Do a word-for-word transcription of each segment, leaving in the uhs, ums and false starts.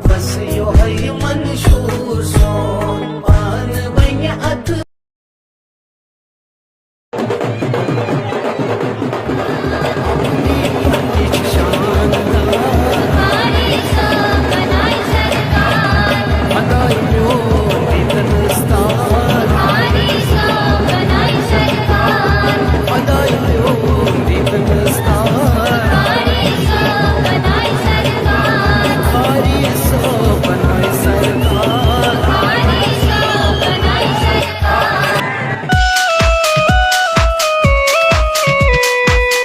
بس یوہے منشور سون پان ونہِ اتھ۔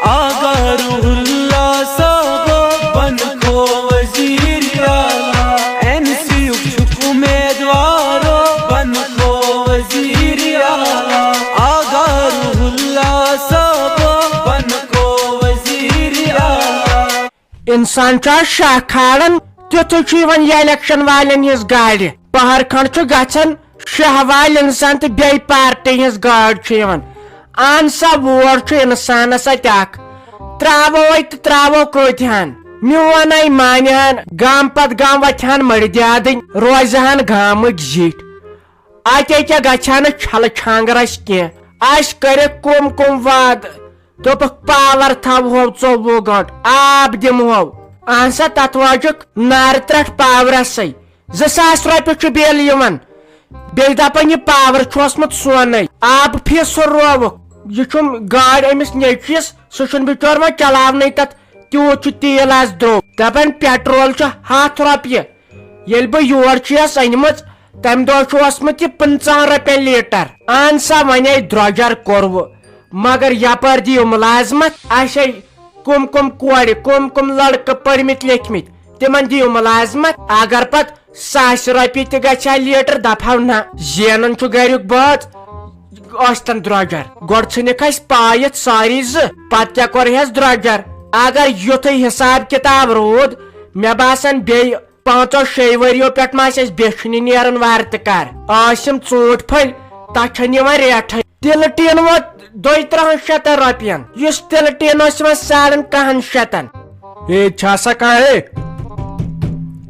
آغا روح اللہ صٲب بنکھو وزیر اعلیٰ، این سی یُک چھُکھ امیدوار بنکھو وزیر اعلیٰ۔ آغا روح اللہ صٲب بنکھو وزیر اعلیٰ۔ انسان چھا شاہ کھالان، تیُتھُے چھُ یِوان یہِ الیکشن والٮ۪ن ہٕنٛز گاڑِ۔ پہر کھنڈ چھُ گژھان شاہ والٮ۪ن سان تہٕ بیٚیہِ پارٹی ہٕنٛز گاڑِ چھِ یِوان۔ اہن سا، ووٹ چھُ انسانس اتہِ اکھ۔ تراوو اتہِ تہٕ تراوو کۭتۍ ہن۔ میون اے مانہِ ہن، گام پتہٕ گام وتہِ ہن مٔڑۍ دیادٕنۍ، روزِ ہن گامٕکۍ زِٹھۍ۔ اتے کیٛاہ گژھِ ہا نہٕ چھلہٕ چھانٛگرس کینٛہہ۔ اسہِ کٔرِکھ کُم کُم وعدٕ، دوٚپُکھ پاور تھاوہو ژوٚوُہ گٲنٛٹہٕ، آب دِمہو۔ اہن سا، تتھ واجُکھ نارٕ ترٛٹھ پاورسٕے۔ زٕ ساس رۄپیہِ چھُ بِل یِوان۔ بیٚیہِ دپان، یہِ پاور چھُ اوسمُت سونٕے، آبہٕ فیٖس ہُہ رووُکھ۔ یہِ چھُم گاڑِ أمِس نیٚچوِس، سُہ چھُنہٕ بِچور وۄنۍ چلاونٕے تتھ، تیوٗت چھُ تیٖل از درٛوگ۔ دپان، پیٹرول چھُ ہتھ رۄپیہِ۔ ییٚلہِ بہٕ یور چھُ یَس أنمٕژ، تَمہِ دۄہ چھُ اوسمُت یہِ پٕنٛژٕہَن رۄپیَن لیٖٹر۔ اہن سا، وۄنۍ ہے درٛۄجر کوٚروٕ، مگر یپٲرۍ دِیِو مُلازمت۔ اَسے کُم کُم کورِ، کُم کُم لڑکہٕ پٔرمٕتۍ لیکھمٕتۍ، تِمن دِیِو مُلازمت۔ اگر پتہٕ ساسہِ رۄپیہِ تہِ گژھِ ہا لیٖٹر، دپہو نہ، زینان چھُ گریُک بٲژ، ٲسۍتن درٛۄجر۔ گۄڈٕ ژھٕنِکھ اَسہِ پایِتھ سٲری زٕ، پتہٕ کیٛاہ کوٚرہَس درٛۄجر؟ اگر یُتھُے حساب کتاب روٗد، مےٚ باسان بیٚیہِ پانٛژو شیٚیہِ ؤرِیو پٮ۪ٹھ ما آسہِ اَسہِ بیچھنہِ نیران وارٕ تہٕ کر؟ ٲسۍ یِم ژوٗنٛٹھۍ پھٔلۍ، تَتھ چھَنہٕ یِوان ریٹھٕے۔ تِلہٕ ٹیٖن ووت دۄیہِ ترٕٛہَن شیٚتَن رۄپیَن، یُس تِلہٕ ٹیٖن اوس یِوان ساڑَن کَہَن شیٚتَن۔ ہے، چھا سا کانٛہہ، ہے؟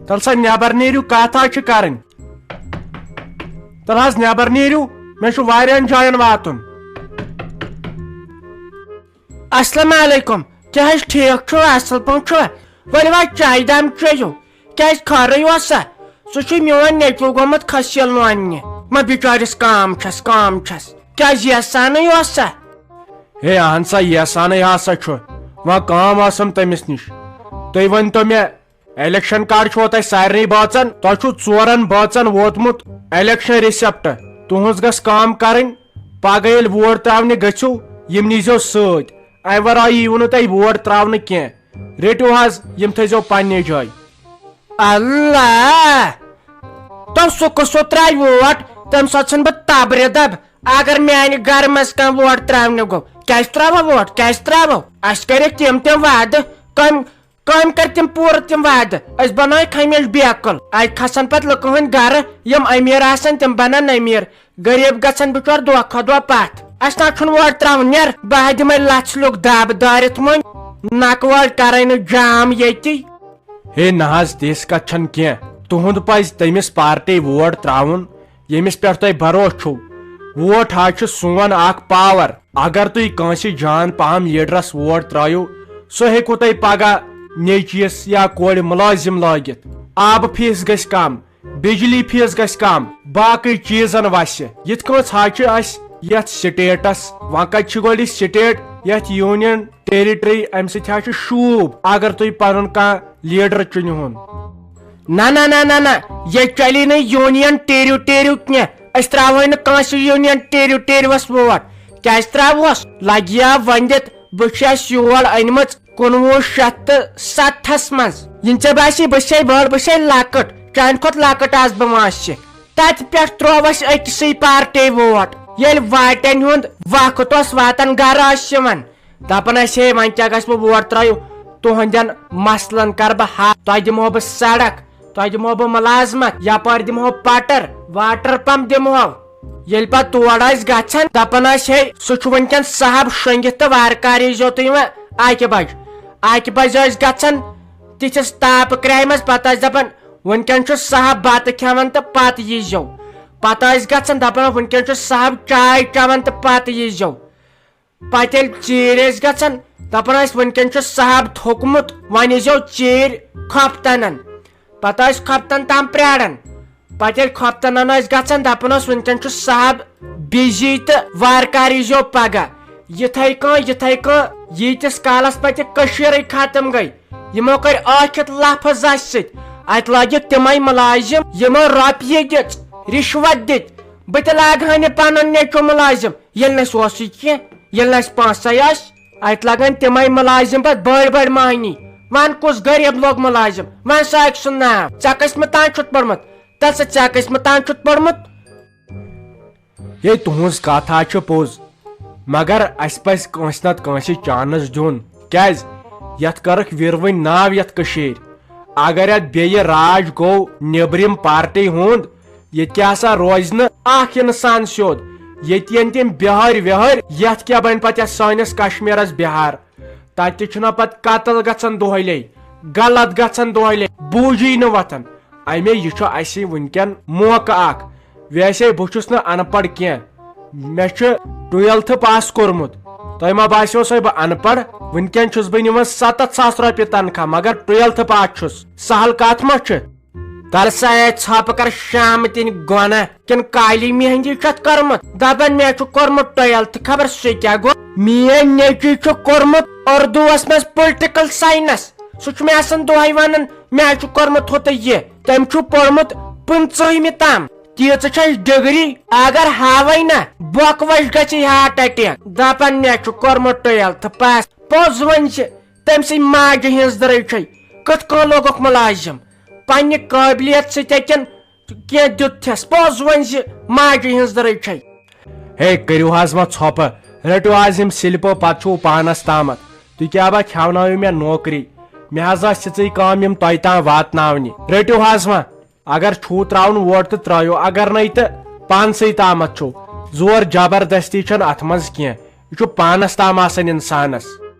تَلہٕ سا نٮ۪بَر نیٖرِو، کَتھ حظ چھِ کَرٕنۍ۔ تَلہٕ حظ نٮ۪بَر نیٖرِو، مےٚ چھُ واریاہَن جایَن واتُن۔ السلام علیکم، کیٛاہ حظ ٹھیٖک چھُوا؟ اَصٕل پٲٹھۍ چھُوا؟ ؤلِو حظ چایہِ دام چیٚیِو۔ کیٛازِ خٲرٕے اوسا؟ سُہ چھُ میون نیٚچوٗ گوٚمُت خٔسیٖل لوننہِ۔ ما بِچٲرِس کٲم چھَس، کٲم چھَس۔ کیٛازِ یَسانٕے اوسا؟ ہے، اہن سا، یَسانٕے ہسا چھُ۔ وۄنۍ کٲم ٲسٕم تٔمِس نِش۔ تُہۍ ؤنۍتو مےٚ، الیکشن کارڈ چھُوا تۄہہِ سارنٕے بٲژن؟ تۄہہِ چھُو ژورن بٲژن ووتمُت الیکشن ریسیپٹ۔ تُہنٛز گٔژھ کٲم کرٕنۍ۔ پگاہ ییٚلہِ ووٹ ترٛاونہِ گٔژھِو، یِم نیٖزیو سۭتۍ۔ امہِ ورٲیی یِیِو نہٕ تۄہہِ ووٹ ترٛاونہٕ کینٛہہ۔ رٔٹِو حظ، یِم تھٲیزیو پننہِ جایہِ۔ اللہ! تو سُہ کُس سُہ ترٛاوِ ووٹ؟ تَمہِ ساتہٕ ژھٕن بہٕ تبرِ دب۔ اگر میانہِ گرٕ منٛز کانٛہہ ووٹ ترٛاونہِ گوٚو، کیٛازِ ترٛاوو ووٹ؟ کیٛازِ ترٛاوو؟ اَسہِ کٔرِکھ تِم تِم وعدٕ۔ کٔمۍ، کٔمۍ کٔرۍ تِم پوٗرٕ تِم وعدٕ؟ أسۍ بنٲوِکھ ہمیشہِ بیقل۔ اَتہِ کھسن پتہٕ لُکہٕ ہٕنٛدۍ گرٕ، یِم أمیٖر آسن، تِم بنن أمیٖر۔ غریب گژھن بچور دۄہ کھۄتہٕ دۄہ پتھ۔ اسہِ نہ چھُنہٕ ووٹ ترٛاوُن، نیر، بہٕ ہا دِمے لژھ لیوٚکھ دب دٲرِتھ وۄنۍ۔ نکوٲڑۍ کرے نہٕ جام ییٚتی۔ ہے نہ حظ، تِژھ کتھ چھنہٕ کینٛہہ۔ تُہُنٛد پزِ تٔمِس پارٹی ووٹ ترٛاوُن، ییٚمِس پٮ۪ٹھ تۄہہِ بھروسہٕ چھُو۔ ووٹ حظ چھُ سون اکھ پاور۔ اگر تُہۍ کٲنٛسہِ جان پہم لیڈرس ووٹ ترٛٲیِو، سُہ ہیٚکِوٕ تۄہہِ پگاہ نیٚچوِس یا کورِ مُلٲزِم لٲگِتھ۔ آبہٕ فیٖس گژھِ کم، بجلی فیٖس گژھِ کم، باقٕے چیٖزن وسہِ۔ یِتھ کٔنۍ حظ چھِ اسہِ یتھ سٹیٹس، وۄنۍ کتہِ چھِ گۄڈٕ یہِ سٹیٹ، یتھ یونین ٹیریٹری، امہِ سۭتۍ حظ چھُ شوٗب، اگر تُہۍ پنُن کانٛہہ لیڈر چُنِہُن۔ نہ، نہ، نہ، نہ، نہ، ییٚتہِ چلی نہٕ یونین ٹیریٹری کینٛہہ۔ أسۍ ترٛاوہوے نہٕ کٲنٛسہِ یونین ٹیریٹریوس ووٹ۔ کیٛازِ ترٛاوہوس؟ لگہِ یا ونٛدِتھ، بہٕ چھَس یور أنمٕژ کُنوُہ شیٚتھ تہٕ ستتھس منٛز۔ یِنہٕ ژےٚ باسی بہٕ چھَے بٔڑ، بہٕ چھَے لۄکٕٹ، چانہِ کھۄتہٕ لۄکٕٹ آسہٕ بہٕ وٲنٛسہِ۔ تتہِ پٮ۪ٹھ ترٛوو اَسہِ أکسٕے پارٹی ووٹ۔ ییٚلہِ واٹٮ۪ن ہُنٛد وقت اوس واتان، گرٕ ٲسۍ یِوان، دپان ٲسۍ، "ہے، وۄنۍ کیٛاہ گژھِ وۄنۍ ووٹ ترٛٲیِو؟ تُہنٛدٮ۪ن مسلن کرٕ بہٕ حل، تۄہہِ دِمہو بہٕ سڑک، تۄہہِ دِمہو بہٕ مُلازمت، یپٲرۍ دِمہو پٹر، واٹر پمپ دِمہو۔" ییٚلہِ پتہٕ تور ٲسۍ گژھان، دپان ٲسۍ، "ہے، سُہ چھُ وٕنکیٚن صاحب شۄنگِتھ تہٕ وارٕ کارٕ ییٖزیو تُہۍ وۄنۍ اکہِ بجہِ۔" اکہِ بجہِ ٲسۍ گژھان، تِتھِس تاپہٕ کرٛایہِ منٛز۔ پتہٕ ٲسۍ دپان، "وٕنکیٚن چھُ صاحب بتہٕ کھٮ۪وان تہٕ پتہٕ ییٖزیو۔" پتہٕ ٲسۍ گژھان دپان، "وٕنکیٚن چھُ صاحب چاے چٮ۪وان تہٕ پتہٕ ییٖزیو۔" پتہٕ ییٚلہِ ژیٖرۍ ٲسۍ گژھان، دپان ٲسۍ، "وٕنکیٚن چھُ صاحب تھوٚکمُت، وۄنۍ ییٖزیو ژیٖرۍ کھۄپتنن۔" پتہٕ ٲسۍ کھۄپتن تام پراران۔ پتہٕ ییٚلہِ کھۄپتنن ٲسۍ گژھان، دپان اوس، "وٕنکیٚن چھُ صاحب بِزی تہٕ وارٕ کارٕ ییٖزیو پگاہ۔" یِتھے کٔنۍ، یِتھے کٔنۍ ییٖتِس کالس پتہٕ کٔشیٖرٕے ختم گٔے، یِمو کٔرۍ ٲکھِتھ لفظ اسہِ سۭتۍ۔ اتہِ لٲگِکھ تِمے مُلازِم، یِمو رۄپیہِ دِژ، رِشوت دِتۍ۔ بہٕ تہِ لاگہٕ ہا نہٕ پنُن نیٚچو مُلازِم، ییٚلہِ نہٕ اسہِ اوسُے کینٛہہ، ییٚلہِ نہٕ اسہِ پونٛسے ٲسۍ۔ اتہِ لگن تِمے مُلازِم پتہٕ بٔڑۍ بٔڑۍ مہنی۔ ون کُس غریب لوگ مُلازِم؟ ون سا اکہِ سُنٛد ناو۔ ژےٚ کٔژمہِ تام چھُتھ پوٚرمُت؟ تہٕ ژٕ، ژےٚ کٔژمہِ تام چھُتھ پوٚرمُت؟ ہے، تُہنٛز کتھ ہا چھِ پوٚز، مگر اسہِ پزِ کٲنٛسہِ نتہٕ کٲنٛسہِ chance دیُن۔ کیازِ؟ یتھ کٔرٕکھ ویروٕنۍ ناو یتھ کٔشیٖرِ۔ اگر یتھ بیٚیہِ راج گوٚو نیٚبرِم پارٹی ہُنٛد، ییٚتہِ کیٛاہ سا روزِ نہٕ اکھ انسان سیوٚد؟ ییٚتہِ ین تِم بِہٲرۍ وِہٲرۍ، یتھ کیٛاہ بنہِ پتہٕ یتھ سٲنِس کشمیرس بِہار؟ تتہِ تہِ چھُنہ پتہٕ قتل گژھان دۄہلے، غلط گژھان دۄہلے، بوٗجی نہٕ وۄتھان۔ امے یہِ چھُ اسہِ وٕنکیٚن موقعہٕ اکھ۔ ویسے بہٕ چھُس نہٕ ان پڑھ کینٛہہ، مےٚ چھُ twelfth pass کوٚرمُت۔ تۄہہِ ما باسیو سۄے بہٕ ان پڑھ؟ وٕنکیٚن چھُس بہٕ نِوان ستتھ ساس رۄپیہِ تنخواہ، مگر twelfth pass چھُس۔ سہل کتھ ما چھِ؟ تلہٕ سا اے ژھۄپہٕ کر شامہٕ تِنۍ گۄنہ۔ کِنہٕ کالی مہندی چھُ اتھ کوٚرمُت؟ دپان مےٚ چھُ کوٚرمُت twelfth، خبر سُہ کیٛاہ گوٚو۔ میٲنۍ نیٚچوۍ چھُ کوٚرمُت اردوس منٛز political science۔ سُہ چھُ مےٚ آسان دۄہے ونان، مےٚ چھُ کوٚرمُت ہُہ تہٕ یہِ۔ تٔمۍ چھُ پوٚرمُت پٕنٛژٕہمہِ تام۔ تیٖژٕ چھےٚ ڈگری، اگر ہاوے نہ، بۄکہٕ وَچہِ گژھِ heart attack۔ دپان مےٚ چھُ کوٚرمُت twelfth pass۔ پوٚز ؤنۍ زِ تٔمۍ سٕنٛدِ ماجہِ ہٕنٛز دٔرٕے چھے۔ کِتھ کٔنۍ لوگُکھ مُلازِم؟ پننہِ قٲبلیت سۭتۍ کِنہٕ کینٛہہ دیُتتھس؟ پوٚز ؤنۍ زِ ماجہِ ہٕنٛز دٔرٕے چھے۔ ہے، کٔرِو حظ وۄنۍ ژھۄپہٕ، رٔٹِو حظ یِم سِلپہٕ، پتہٕ چھُو پانس تامتھ۔ تُہۍ کیٛاہ با کھیاونٲیِو مےٚ نوکری؟ مےٚ حظ ٲس یِژٕے کٲم یِم تۄہہِ تام واتناونہِ۔ رٔٹِو حظ وۄنۍ، اگر چھُو ترٛاوُن ووٹ تہٕ ترٛٲیِو، اگر نَے تہٕ پانسٕے تامتھ چھُو۔ زور جبردستی چھَنہٕ اتھ منٛز کینٛہہ، یہِ چھُ پانس تام آسان انسانس۔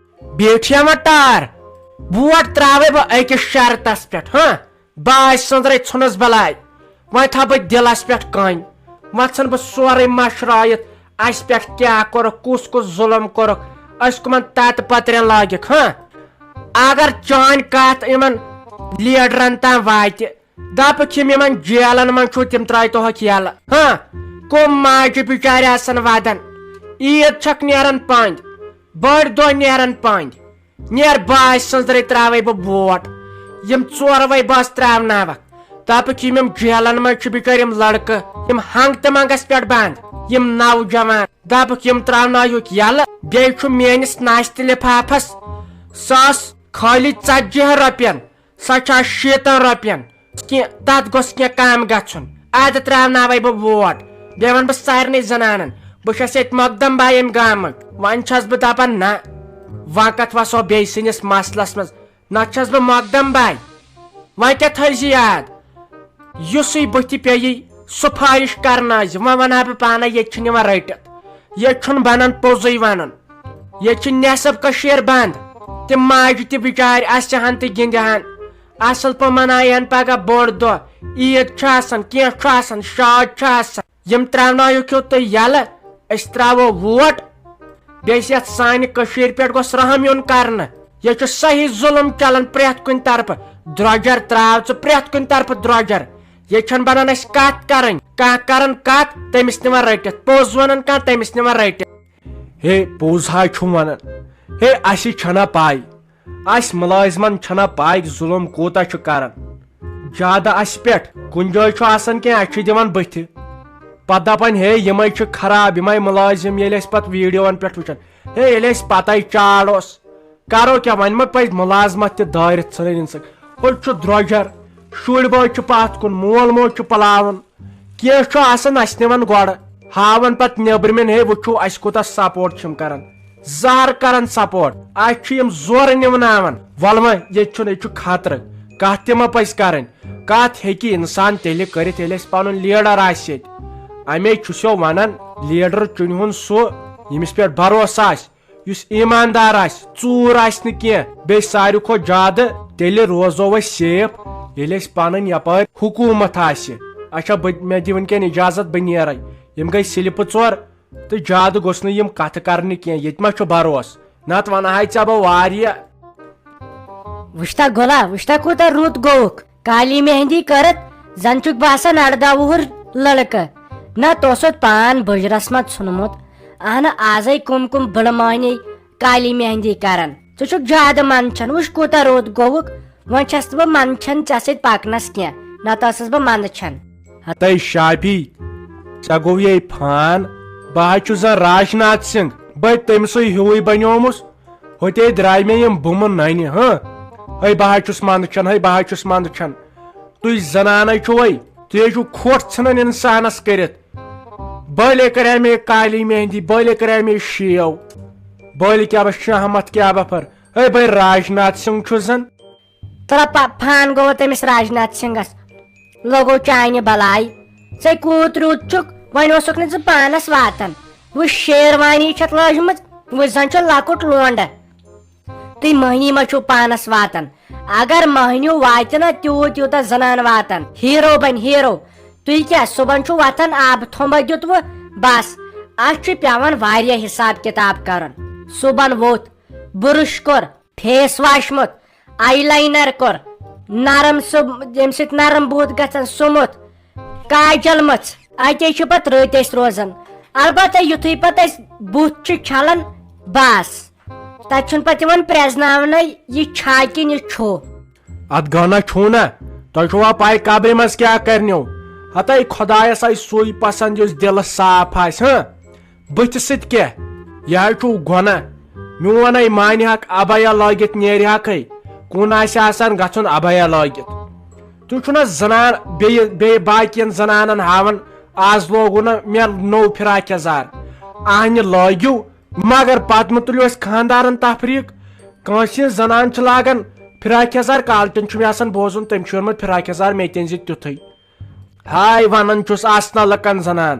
بیٹھیا وۄنۍ ٹار، ووٹ ترٛاوے بہٕ أکِس شرطس پٮ۪ٹھ، ہاں؟ بہٕ آسہِ سٕنٛزرے ژھُنس بلاے۔ وۄنۍ تھاو بہٕ دِلس پٮ۪ٹھ کٲنۍ۔ وۄنۍ ژھٕن بہٕ سورُے مشرٲیِتھ، اسہِ پٮ۪ٹھ کیٛاہ کوٚرُکھ، کُس کُس ظُلم کوٚرُکھ، أسۍ کٕمن تتہٕ پترٮ۪ن لٲگِکھ، ہاں؟ اگر چٲنۍ کتھ یِمن لیڈرن تام واتہِ، دپُکھ یِم یِمن جیلن منٛز چھُو، تِم ترٛٲیتوہکھ یَلہٕ، ہاں؟ کٕم ماجہِ بِچارِ آسن ودان، عیٖد چھکھ نیران پٔنٛدۍ، بٔڑۍ دۄہ نیران پٔنٛدۍ۔ نیر باسہِ سٕنٛزرے ترٛاوے بہٕ ووٹ۔ یِم ژورے بس ترٛاوناوکھ۔ دپُکھ یِم یِم جیلن منٛز چھِ بِچٲرۍ یِم لڑکہٕ، یِم ہنگ تہٕ منگس پٮ۪ٹھ بنٛد، یِم نوجوان۔ دپُکھ یِم ترٛاوناوہُکھ یَلہٕ۔ بیٚیہِ چھُ میٲنِس نستہِ لفافس سۄ ٲس خٲلی ژتجی ہن رۄپین، سۄ چھِ آز شیٖتن رۄپین۔ کینٛہہ تتھ گوٚژھ کینٛہہ کم گژھُن۔ ادٕ ترٛاوناوے بہٕ ووٹ۔ بیٚیہِ ونہٕ بہٕ سارنٕے زنانن، بہٕ چھس ییٚتہِ مقدم باے ییٚمہِ گامٕچ۔ وۄنۍ چھس بہٕ دپان نہ، وۄنۍ کتھ وسو بیٚیہِ سٕنٛدِس مسلس منٛز۔ نتہٕ چھس بہٕ مقدم باے۔ وۄنۍ کیٛاہ تھٲیزِ یاد، یُسٕے بٕتھِ پیٚیہِ سفارش کرنہٕ آسہِ، وۄنۍ ونہٕ ہا بہٕ پانے، ییٚتہِ چھُنہٕ یِوان رٔٹِتھ، ییٚتہِ چھُنہٕ بنان پوٚزُے ونُن۔ ییٚتہِ چھِ نٮ۪صٕف کٔشیٖر بنٛد۔ تِم ماجہِ تہِ بِچارِ اسہِ ہن تہٕ گِنٛدِ ہن، اصل پٲٹھۍ مناوِ ہن پگاہ بوٚڑ دۄہ۔ عیٖد چھُ آسان، کینٛہہ چھُ آسان، شاد چھُ آسان۔ یِم ترٛاونٲیِو کھیوٚو تُہۍ یَلہٕ، أسۍ ترٛاوو ووٹ۔ بیٚیہِ یَتھ سانہِ کٔشیٖرِ پٮ۪ٹھ گوٚژھ رحم یُن کرنہٕ۔ ییٚتہِ چھُ صحیح ظُلم چلان پرٛٮ۪تھ کُنہِ طرفہٕ۔ درٛۄجر ترٛاو ژٕ پرٛٮ۪تھ کُنہِ طرفہٕ درٛۄجر۔ ییٚتہِ چھَنہٕ بَنان اَسہِ کَتھ کَرٕنۍ۔ کانٛہہ کَران کَتھ، تٔمِس نِوان رٔٹِتھ۔ پوٚز وَنان کانٛہہ، تٔمِس نِوان رٔٹِتھ۔ ہے، پوٚز ہا چھُم وَنان۔ ہے، اَسہِ چھَنا پَے؟ اَسہِ مُلٲزمَن چھَنا پَے ظُلم کوٗتاہ چھُ کَران؟ زیادٕ اَسہِ پٮ۪ٹھ۔ کُنہِ جایہِ چھُ آسان کینٛہہ، اَسہِ چھِ دِوان بٕتھِ۔ پَتہٕ دَپان، ہے، یِمَے چھِ خراب، یِمَے مُلٲزِم، ییٚلہِ اَسہِ پَتہٕ ویٖڈیووَن پٮ۪ٹھ وٕچھان۔ ہے، ییٚلہِ اَسہِ پَتَے چار اوس، کَرو کیٛاہ؟ وۄنۍ ما پَزِ مُلازمَت تہِ دٲرِتھ ژھٕنٕنۍ اِنسان؟ ہُہ چھُ درٛۄجَر، شُرۍ بٲژ چھِ پَتھ کُن، مول موج چھُ پَلاوُن۔ کینٛہہ چھُ آسان، اَسہِ نِوان گۄڈٕ، ہاوان پَتہٕ نیٚبرِمٮ۪ن، ہے، وٕچھِو، اَسہِ کوٗتاہ سپورٹ چھِ یِم کَران، زَہر کَران سپورٹ۔ اَسہِ چھِ یِم زورٕ نِوناوان۔ وَلہٕ وۄنۍ، ییٚتہِ چھُنہٕ، ییٚتہِ چھُ خطرٕ، کَتھ تہِ ما پَزِ کَرٕنۍ؟ کَتھ ہیٚکہِ اِنسان تیٚلہِ کٔرِتھ، ییٚلہِ اَسہِ پَنُن لیٖڈَر آسہِ ییٚتہِ؟ اَمے چھُسو وَنان، لیٖڈَر چُنہِ ہُن سُہ، ییٚمِس پٮ۪ٹھ بھروسہٕ آسہِ۔ یُس ایٖماندار آسہِ، ژوٗر آسہِ نہٕ کینٛہہ، بیٚیہِ ساروی کھۄتہٕ زیادٕ تیٚلہِ روزو أسۍ safe، ییٚلہِ اَسہِ پنٕنۍ یپٲرۍ حکوٗمت آسہِ۔ اچھا، بہٕ، مےٚ دِ وٕنکٮ۪ن اجازت، بہٕ نیرے۔ یِم گٔے سِلپہٕ ژور، تہٕ زیادٕ گوٚژھ نہٕ یِم کتھٕ کرنہِ کینٛہہ، ییٚتہِ ما چھُ بھروسہٕ؟ نتہٕ ونہٕ ہاے ژےٚ بہٕ واریاہ۔ وٕچھتا گولا، وٕچھتا کوٗتاہ رُت گوٚوُکھ۔ کالی مہندی کٔرٕتھ زن چھُکھ باسان ارداہ وُہُر لڑکہٕ۔ نہ، توسُتھ پان بُجرس منٛز ژھُنمُت۔ اہنہٕ، آزے کُم کُم بڑٕ مہنی کالی مہندی کران۔ ژٕ چھُکھ زیادٕ منٛدچھان، وٕچھ کوٗتاہ رُت گوٚوُکھ۔ وۄنۍ چھَس نہٕ بہٕ منٛدچھان ژےٚ سۭتۍ پکنس کینٛہہ، نتہٕ ٲسٕس بہٕ منٛدچھان۔ ہتے شابی، ژےٚ گوٚو یے فان۔ بہٕ حظ چھُس زن راج ناتھ سنگھ، بہٕ تٔمۍ سٕے ہیوٗے بنیومُس۔ ہوٚتے درٛاے مےٚ یِم بُمہٕ ننہِ، ہہ؟ ہے بہٕ حظ چھُس منٛدچھان، ہے بہٕ حظ چھُس منٛدچھان۔ تُہۍ زنانے چھِوے، تُہۍ حظ چھِو کھۄٹھ ژھٕنان انسانس کٔرِتھ۔ بٲلے کرے مےٚ کالی مہندی، بٲلے کرے مےٚ شیو، بٲلے کیٛاہ بہ شہمت کیٛاہ بہ پھر۔ ہے بہٕ راج ناتھ سنگھ چھُس زن۔ ترٛپا پھان گوٚو تٔمِس راج ناتھ سنگھس، لوٚگُو چانہِ بلاے۔ ژے کوٗت رُت چھُکھ، وۄنۍ اوسُکھ نہٕ ژٕ پانس واتان۔ وٕچھ شیروانی چھتھ لٲجمٕژ، وٕچھ زن چھُ لۄکُٹ لونڈٕ۔ تُہۍ مٔہنی ما چھِو پانس واتان؟ اگر مٔہنیو واتہِ نا تیوٗت یوٗتاہ زنان واتان، ہیرو بنہِ ہیرو۔ تُہۍ کیٛاہ، صُبحن چھُ وۄتھان آبہٕ تھوٚمبا دیُتوٕ، بس۔ اتھ چھُ پٮ۪وان واریاہ حساب کتاب کرُن۔ صُبحن ووٚتھ، بُرُش کوٚر، فیس واش موٚتھ، آی لاینر کوٚر، نرم سُہ، ییٚمہِ سۭتۍ نرم بُتھ گژھان سُہ موٚتھ، کاجل مٔژھ۔ اتے چھِ پتہٕ رٔتۍ أسۍ روزان۔ البتہ یُتھُے پتہٕ أسۍ بُتھ چھِ چھلان، بس، تتہِ چھُنہٕ پتہٕ یِوان پرٛزناونَے یہِ چھا کِنہٕ یہِ چھُ۔ اتھ گۄناہ چھُو نا؟ تۄہہِ چھُوا پاے قبرِ منٛز کیٛاہ کرنیو؟ ہتے خۄدایس آسہِ سُے پسند یُس دِلس صاف آسہِ، ہاں؟ بٕتھِ سۭتۍ کیٛاہ؟ یہِ حظ چھُو گۄناہ۔ میون ہے مانہِ ہاکھ ابیا لٲگِتھ نیرِ ہاکھے۔ کُن آسہِ آسان گژھُن ابیا لٲگِتھ۔ تُہۍ چھُو نا زنان بیٚیہِ، بیٚیہِ باقین زنانن ہاوان، آز لوگُو نا مےٚ نوٚو فراک یزار۔ اہنہِ لٲگِو، مگر پتہٕ مہ تُلِو اَسہِ خانٛدارن تفریٖق۔ کٲنٛسہِ ہٕنٛز زنان چھِ لاگان فراک یزار، کالٹن چھُ مےٚ آسان بوزُن، تٔمۍ چھُ ووٚنمُت فراک یزار مےٚ تہِ أنۍ زِ تیُتھُے۔ ہاے ونان چھُس آسنا لُکن زنان،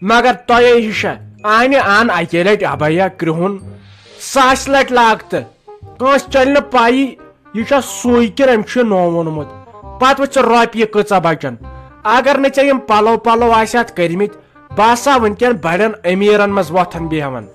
مگر تۄہے ہِشہ اہنہِ ان اکے لٹہِ ابیا کرٛہُن، ساسہِ لٹہِ لاگ تہٕ۔ کٲنٛسہِ چلہِ نہٕ پَیی یہِ چھا سُے کِنہٕ أمۍ چھُ یہِ نوٚو اوٚنمُت۔ پتہٕ وٕچھ ژٕ رۄپیہِ کۭژاہ بچن۔ اگر نہٕ ژےٚ یِم پلو پلو آسہِ ہتھ کٔرمٕتۍ، بہٕ آسہٕ ہا وٕنکٮ۪ن بڑٮ۪ن امیٖرن منٛز وۄتھان بیٚہوان۔